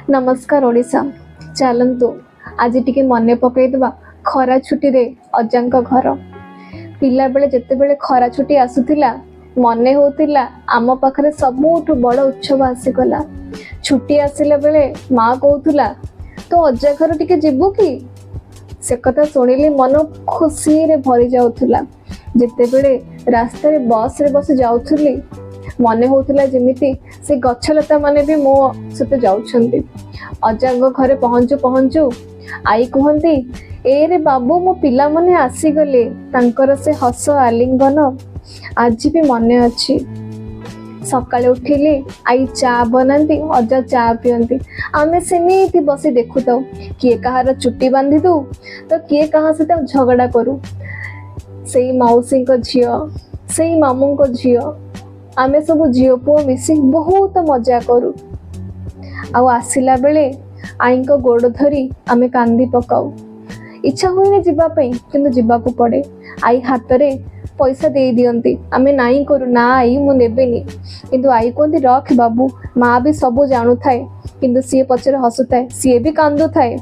ନମସ୍କାର ଓଡ଼ିଶା। ଚାଲନ୍ତୁ ଆଜି ଟିକେ ମନେ ପକାଇଦେବା ଖରା ଛୁଟିରେ ଅଜାଙ୍କ ଘର। ପିଲାବେଳେ ଯେତେବେଳେ ଖରା ଛୁଟି ଆସୁଥିଲା, ମନେ ହେଉଥିଲା ଆମ ପାଖରେ ସବୁଠୁ ବଡ଼ ଉତ୍ସବ ଆସିଗଲା। ଛୁଟି ଆସିଲା ବେଳେ ମା କହୁଥିଲା, ତୋ ଅଜା ଘର ଟିକେ ଯିବୁ କି? ସେ କଥା ଶୁଣିଲେ ମନ ଖୁସିରେ ଭରି ଯାଉଥିଲା। ଯେତେବେଳେ ରାସ୍ତାରେ ବସ୍ରେ ବସି ଯାଉଥିଲି, ମନେ ହେଉଥିଲା ଯେମିତି ସେ ଗଛଲତା ମାନେ ବି ମୋ ସହିତ ଯାଉଛନ୍ତି। ଅଜାଙ୍କ ଘରେ ପହଞ୍ଚୁ ପହଞ୍ଚୁ ଆଈ କୁହନ୍ତି, ଏରେ ବାବୁ, ମୋ ପିଲାମାନେ ଆସିଗଲେ। ତାଙ୍କର ସେ ହସ, ଆଲିଙ୍ଗନ ଆଜି ବି ମନେ ଅଛି। ସକାଳେ ଉଠିଲେ ଆଈ ଚା ବନାନ୍ତି, ଅଜା ଚା ପିଅନ୍ତି। ଆମେ ସେମିତି ବସି ଦେଖୁଥାଉ। କିଏ କାହାର ଚୁଟି ବାନ୍ଧି ଦଉ ତ କିଏ କାହା ସହିତ ଝଗଡ଼ା କରୁ। ସେଇ ମାଉସୀଙ୍କ ଝିଅ, ସେଇ ମାମୁଁଙ୍କ ଝିଅ, ଆମେ ସବୁ ଝିଅ ପୁଅ ମିଶି ବହୁତ ମଜା କରୁ। ଆଉ ଆସିଲା ବେଳେ ଆଈଙ୍କ ଗୋଡ଼ ଧରି ଆମେ କାନ୍ଦି ପକାଉ। ଇଚ୍ଛା ହୁଏନି ଯିବା ପାଇଁ, କିନ୍ତୁ ଯିବାକୁ ପଡ଼େ। ଆଈ ହାତରେ ପଇସା ଦେଇ ଦିଅନ୍ତି। ଆମେ ନାଇଁ କରୁ, ନା ଆଈ, ମୁଁ ନେବିନି। କିନ୍ତୁ ଆଈ କୁହନ୍ତି, ରଖ ବାବୁ। ମା ବି ସବୁ ଜାଣୁଥାଏ, କିନ୍ତୁ ସିଏ ପଛରେ ହସୁଥାଏ, ସିଏ ବି କାନ୍ଦୁଥାଏ।